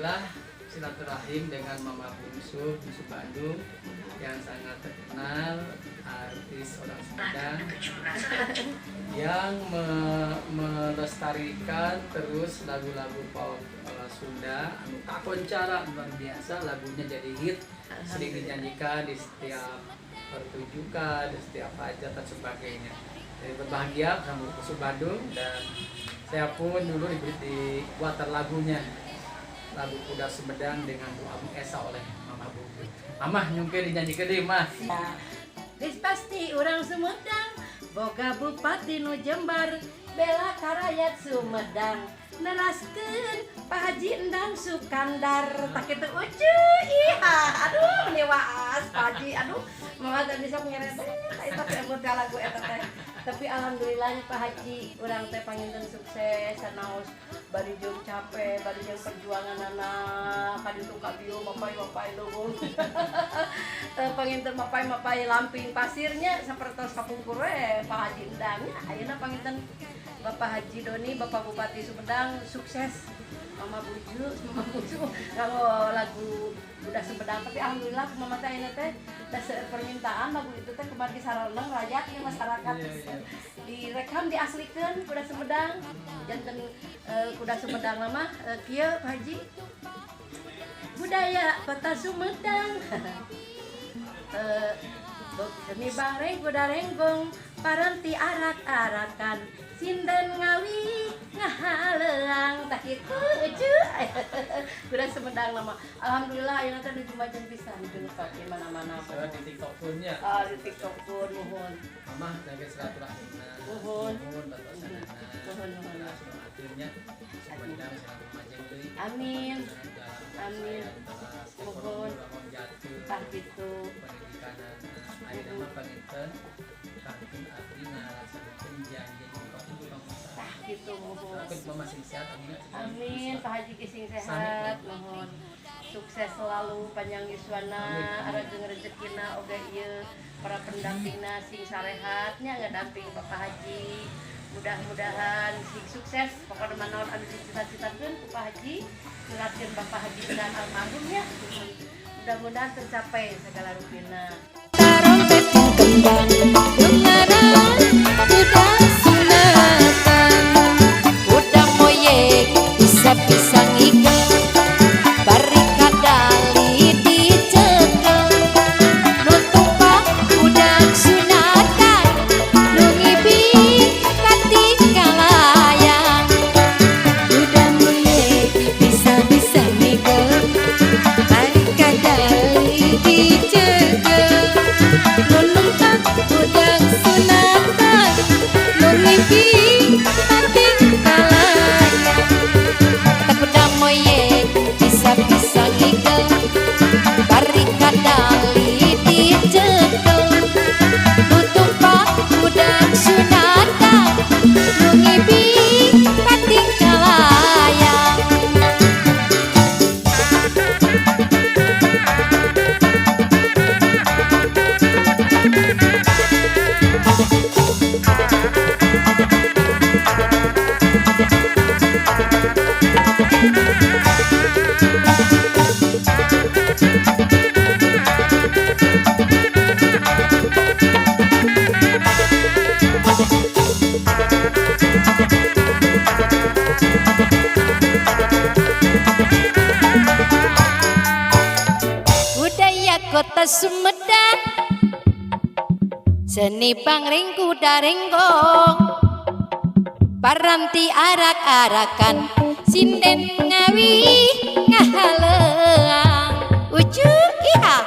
Alhamdulillah silaturahim dengan Mama Bungsu, Bungsu Bandung yang sangat terkenal, artis orang Sumedang yang melestarikan terus lagu-lagu pop Sunda anu kakoncara luar biasa, lagunya jadi hit, sering dinyanyikan di setiap pertunjukan, di setiap hajat dan sebagainya. Jadi berbahagia bersama Bungsu Bandung dan saya pun dulu diberi dibuatan lagunya, lagu Kuda Sumedang dengan doa Esa oleh Mama Bungsu. Mama nyungke dinyanyikan deh, Mah. Geus pasti urang Sumedang boga bupati nu jembar, bela ka rakyat Sumedang, neraskeun Pak Haji Endang Sukandar. Tah kitu, Ucu. Iya, aduh, meni waas Pak Haji. Aduh, Mama teh bisa ngerebet eta teh lagu eta teh. Tapi alhamdulillah Pak Haji, urang teh panginten sukses sanaos bari jeung capek, bari jeung perjuangan anak kaditu ka dieu, mapay-mapay leuweung. Panginten mapay-mapay lamping pasirnya sapertos kapungkur we Pak Haji Endang nya. Ayeuna panginten Bapak Haji Doni, Bapak Bupati Sumedang sukses. Mama Buju, Mama Buju kalau lagu udah Sumedang, tapi alhamdulillah Mama teh ayeuna teh da seueur permintaan lagu itu teh, kemarin sareneng rakyat ya, masyarakat. Iya. Direkam, diaslikeun Kuda Sumedang janten Kuda Sumedang mah kieu, Pak Haji: budaya kota Sumedang, seni bareng kuda renggong, paranti arak-arakan, sinden ngawi ngahaleang. Tah kitu, Ucu, Kuda Sumedang nama. Alhamdulillah ayeuna teh nuju majeng pisan, nuju di mana-mana. Saya di TikTok pun ya. Ah, di TikTok pun, muhun. Mama jaga silaturahimna. Muhun. Muhun batasanana. Muhun, muhun. Akhirnya Sumedang selalu majeng deui. Amin. Amin. Muhun. Jatuh. Tah kitu. Pendidikan ayeuna mah panginten kantun abdi ngalaksanakeun janji bupati tukang usaha. Tah kitu, muhun. Tapi Mama sing sehat, amin. Amin, Pak Haji sing sehat, muhun. Sukses selalu, panjang yuswana, aregeung rezekina oge ieu para pendampingna sing sarehat nya ngadamping Bapak Haji. Mudah-mudahan sing sukses, pokoknya mah naon anu dicita-citakeun ku Pak Haji, nulatkeun Bapak Haji dan almarhum nya. Mudah-mudahan tercapai segala rupina. Tarompet kembang Ungaran kuda sunatan. Kuda moyek bisa-bisa ngigel, bari kadali dicekel. Nu tumpak budak sunatan, nu ngibing katinggalayang. Kuda moyek bisa-bisa ngigel, bari kadali dicekel. Nu numpak budak sunatan, nu ngibing katinggalayang. Kuda moyek bisa-bisa ngigel, bari kadali dicekel. Nu tumpak budak sunatan, nu ngibing katinggalayang. Budaya kota Sumedang, seni pangring kuda renggong, paranti arak-arakan, sinden ngawi ngahaleang. Ucu, iya.